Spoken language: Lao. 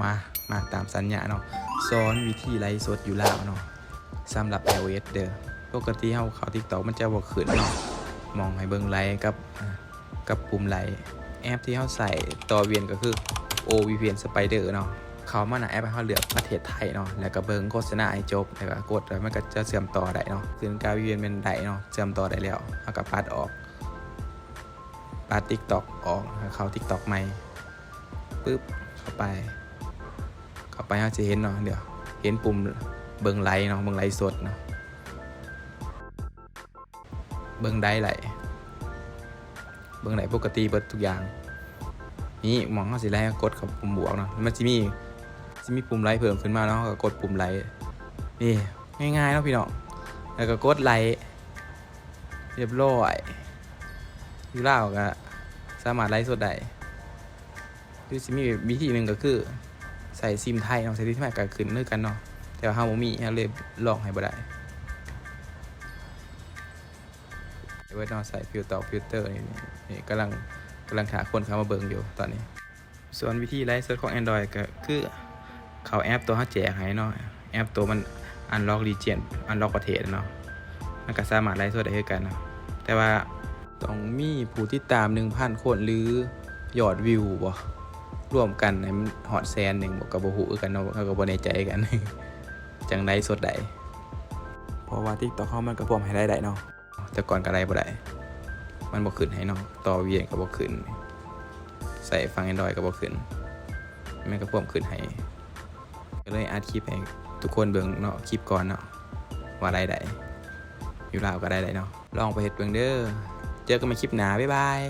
ມາ ມາຕາມສັນຍາເນາະ ສອນວິທີໄລຟ໌ສົດຢູ່ລາວເນາະ ສຳລັບ iOS ເດີ. ປົກກະຕິເຮົາເຂົ້າ TikTok ມັນຈະບໍ່ຂຶ້ນເນາະ ໝ່ອງໃຫ້ເບິ່ງໄລຟ໌ກັບ ອ່າ ກັບປຸ່ມໄລຟ໌. ແອັບທີ່ເຮົາໃຊ້ຕໍ່ວຽນກໍຄື OVPN Spider ເນາະ. ເຂົ້າມາໜ້າແອັບ ໃຫ້ເຮົາເລືອກປະເທດໄທເນາະ ແລ້ວກໍເບິ່ງໂຄສະນາໃຫ້ຈົບ ແລ້ວກໍກົດ ແລ້ວມັນກໍຈະເຊື່ອມຕໍ່ໄດ້ເນາະ. ຄືນການ VPN ແມ່ນໄດ້ເນາະ ເຊື່ອມຕໍ່ໄດ້ແລ້ວ ເຮົາກໍປັດອອກ ປັດ TikTok ອອກ ແລ້ວເຂົ້າ TikTok ໃໝ່ ປຶບ ເຂົ້າໄປ ເຂົ້າໄປເຮົາຊິເຫັນເນາະ ດຽວເຫັນປຸ່ມເບິ່ງໄລຟ໌ເນາະ ເບິ່ງໄລຟ໌ສົດເນາະ ເບິ່ງໄດ້ໄລຟ໌ ເບິ່ງໄດ້ປົກກະຕິເບິດທຸກຢ່າງ. ນີ້ໝ່ອງເຮົາຊິໄລຟ໌ ກົດເຂົ້າປຸ່ມບວກເນາະ ມັນຊິມີ ຊິມີປຸ່ມໄລຟ໌ເພີ່ມຂຶ້ນມາເນາະ ເຮົາກໍກົດປຸ່ມໄລຟ໌ ນີ້ ງ່າຍໆເນາະພີ່ນ້ອງ ແລ້ວກໍກົດໄລຟ໌ ຮຽບຮ້ອຍ. ຢູ່ລາວກໍສາມາດໄລຟ໌ສົດໄດ້ ຫຼືຊິມີອີກວິທີໜຶ່ງກໍຄືໃຊ້ຊິມໄທເນາະ ໃຊ້ຊິມໄທກໍຂຶ້ນຄືກັນເນາະ ແຕ່ວ່າເຮົາບໍ່ມີ ເຮົາເລີຍລອງໃຫ້ບໍ່ໄດ້. ເອີ ເນາະ ໃສ່ TikTok Filter ນີ້ ນີ້ກຳລັງ ກຳລັງຖ້າຄົນເຂົ້າມາເບິ່ງຢູ່ຕອນນີ້. ສ່ວນວິທີໄລຟ໌ສົດຂອງ Android ກໍຄືເຂົ້າແອັບຕົວເຮົາແຈກໃຫ້ເນາະ ແອັບຕົວມັນ unlock region unlock ປະເທດເນາະ ມັນກໍສາມາດໄລຟ໌ສົດໄດ້ຄືກັນເນາະ ແຕ່ວ່າຕ້ອງມີຜູ້ຕິດຕາມໜຶ່ງພັນຄົນ ຫຼື ຍອດວິວບໍ ລວມກັນໃຫ້ມັນຮອດແສນໜຶ່ງບໍ ກໍບໍ່ຮູ້ຄືກັນເນາະ ເຮົາກໍບໍ່ແນ່ໃຈຄືກັນ ຈັ່ງໄລຟ໌ສົດໄດ້ ເພາະວ່າ TikTok ເຮົາມັນກໍພວມໃຫ້ລາຍໄດ້ເນາະ. ແຕ່ກ່ອນກໍໄລບໍ່ໄດ້ ມັນບໍ່ຂຶ້ນໃຫ້ເນາະ ຕໍ່ວຽນກໍບໍ່ຂຶ້ນ ໃສ່ຝັ່ງ Android ກໍບໍ່ຂຶ້ນ ມັນກໍພວມຂຶ້ນໃຫ້ ກໍເລີຍອັດຄລິບໃຫ້ທຸກຄົນເບິ່ງເນາະ ຄລິບກ່ອນເນາະ ວ່າລາຍໄດ້ ຢູ່ລາວກໍລາຍໄດ້ເນາະ ລອງໄປເຮັດເບິ່ງເດີ. ເຈີກັນໃໝ່ຄລິບໜ້າ ບາຍບາຍ.